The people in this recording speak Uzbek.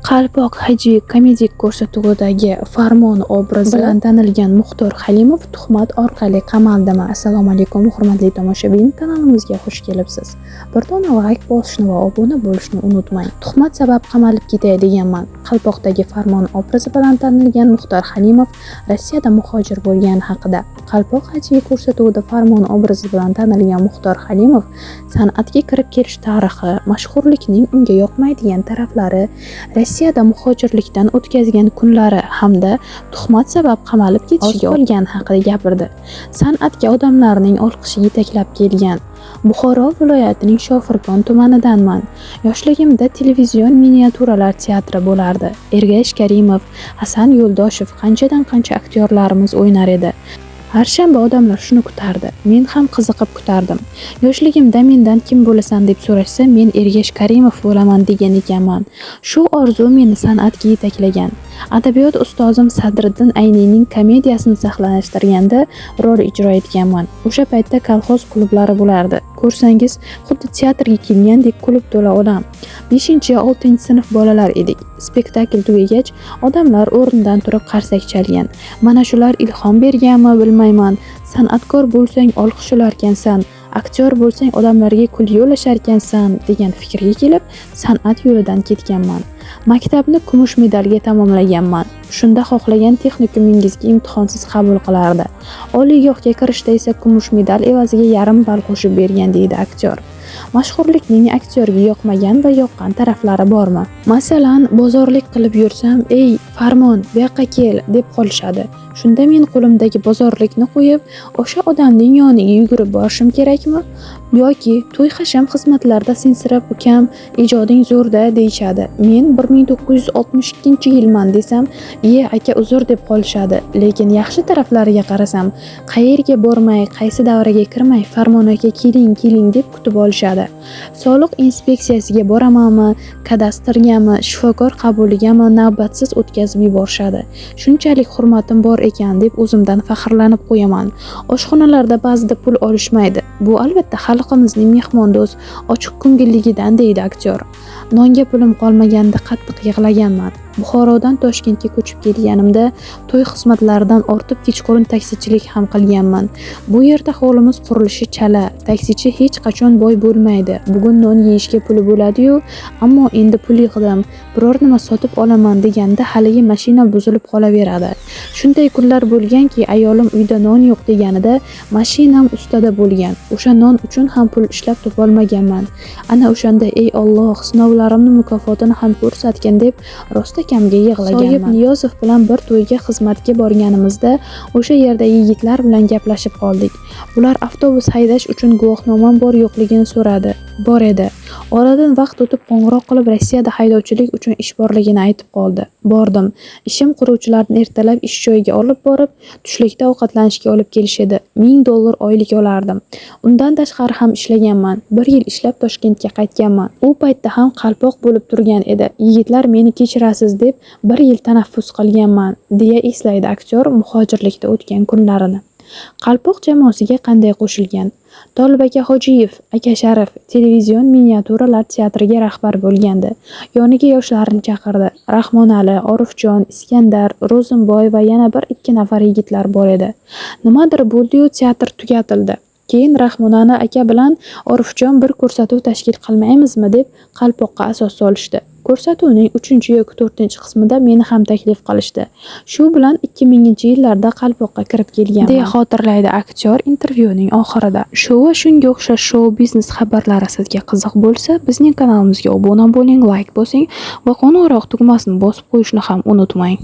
Qalpoq hajviy komedik ko'rsatuvidagi Farmon obrazi bilan tanilgan Muxtor Halimov tuhmat orqali qamaldimi? Assalomu alaykum, hurmatli tomoshabin, kanalimizga xush kelibsiz. Bir dona layk bosishni va obuna bo'lishni unutmang. Tuhmat sabab qamalib ketay deganman. Qalpoqdagi Farmon obrazi bilan tanilgan Muxtor Halimov Rossiyada muhojir bo'lgani haqida. Qalpoq hajviy ko'rsatuvida Farmon obrazi bilan tanilgan Muxtor Halimov san'atga kirib kelish tarixi, mashhurlikning unga yoqmaydigan taraflari, Rossiyada muhojirlikdan o'tkazgan kunlari hamda tuhmat sabab qamalib ketishiga olgani haqida gapirdi. San'atga odamlarning olqishi yetaklab kelgan. Buxoro viloyatining Shofirkon tumanidanman. Yoshligimda televizion miniatyuralar teatri bo'lardi. Ergash Karimov, Hasan Yo'ldoshev, qanchadan qancha aktyorlarimiz o'ynar edi. Har shanba odamlar shuni kutardi. Men ham qiziqib kutardim. Yoshligimda mendan kim bo'lasan deb so'rashsa, men Ergash Karimov bo'laman degan ekanman. Shu orzu meni san'atga yetaklagan. Adabiyot ustozim Sadriddin Ayniyning komediyasini sahnalashtirganda rol ijro etganman. O'sha paytda kolxoz klublari bo'lardi. Ko'rsangiz, xuddi teatrga kelgandek klub to'la odam. 5-6-sinf bolalar edik. Spektakl tugagach, odamlar o'rnidan turib qarsak chalgan. Mana shular ilhom berganmi, bilmayman. San'atkor bo'lsang olqish olarkansan, aktyor bo'lsang odamlarga kulgi ulasharkansan degan fikrga kelib, san'at yo'lidan ketganman. Maktabni kumush medalga tamomlaganman. Shunda xohlagan texnikumingizga imtihonsiz qabul qilardi. Oliygohga kirishda esa kumush medal evaziga yarim ball qo'shib bergan, deydi aktyor. Mashhurlikning aktyorga yoqmagan va yoqqan taraflari bormi? Masalan, bozorlik qilib yursam, "Ey, Farmon, bu yoqqa kel" deb qolishadi. Shunda men qo'limdagi bozorlikni qo'yib, o'sha odamning yoniga yugurib borishim kerakmi? Yoki to'y hasham xizmatlarda sensirab, "Ukam, ijoding zo'rda" deyishadi. Men 1962-yilman desam, "Iye, aka, uzr" deb qolishadi. Lekin yaxshi taraflariga qarasam, qayerga bormay, qaysi davraga kirmay, "Farmon aka, keling, keling" deb kutib olishadi. Soliq inspeksiyasiga boramanmi, kadastrgami, shifokor qabuligami navbatsiz o'tkazib yuborishadi. Shunchalik hurmatim bor ekan deb o'zimdan faxrlanib qo'yaman. Oshxonalarda ba'zida pul olishmaydi. Bu albatta xalqimizning mehmondo'st, ochiq ko'ngilligidan, deydi aktyor. Nonga pulim qolmaganda qattiq yig'laganman. Buxorodan Toshkentga ko'chib kelganimda to'y xizmatlaridan ortib kechqurun taksichilik ham qilganman. Bu yerda hovlimiz qurilishi chala, taksichi hech qachon boy bo'lmaydi. Bugun non yeyishga puli bo'ladi-yu, ammo endi pul yig'dim, biror nima sotib olaman deganda haligi mashina buzilib qolaveradi. Shunday kunlar bo'lganki, ayolim uyda non yo'q deganida mashinam ustada bo'lgan. O'sha non uchun ham pul ishlab topolmaganman. Ana o'shanda ey Alloh, sinovlarimni mukofotini ham ko'rsatgin deb rosta kamga yig'laganman. Soyib Niyozov bilan bir to'yga xizmatga borganimizda o'sha yerda yigitlar bilan gaplashib qoldik. Ular avtobus haydash uchun guvohnomam bor yo'qligini so'radi. Bor edi. Oradan vaqt o'tib qo'ng'iroq qilib Rossiyada haydovchilik uchun ish borligini aytib qoldi. Bordim. Ishim quruvchilarni ertalab ish joyiga olib borib, tushlikda ovqatlanishga olib kelish edi. $1000 oylik olardim. Undan tashqari ham ishlaganman. Bir yil ishlab Toshkentga qaytganman. U paytda ham qalpoq bo'lib turgan edi. Yigitlar meni kechirasiz deb bir yil tanaffus qilganman, deya eslaydi aktyor muhojirlikda o'tgan kunlarini. Qalpoq jamoasiga qanday qo'shilgan? Tolib aka Hojiyev, aka Sharif televizion miniatyuralar teatriga rahbar bo'lgandi. Yoniga yoshlarni chaqirdi. Rahmonali, Orifjon, Iskandar, Ro'zimboy va yana bir ikki nafar yigitlar bor edi. Nimadir bo'ldi-yu, teatr tugatildi. Keyin Rahmonali aka bilan Orifjon bir ko'rsatuv tashkil qilmaymizmi deb Qalpoqqa asos solishdi. Ko'rsatuvning 3 yoki 4-qismida meni ham taklif qilishdi. Shu bilan 2000-yillarda Qalpoqqa kirib kelganman, deya xotirlaydi aktyor intervyuning oxirida. Shu va shunga o'xshash shou biznes xabarlari sizga qiziq bo'lsa, bizning kanalimizga obuna bo'ling, layk bosing va qo'ng'iroq tugmasini bosib qo'yishni ham unutmang.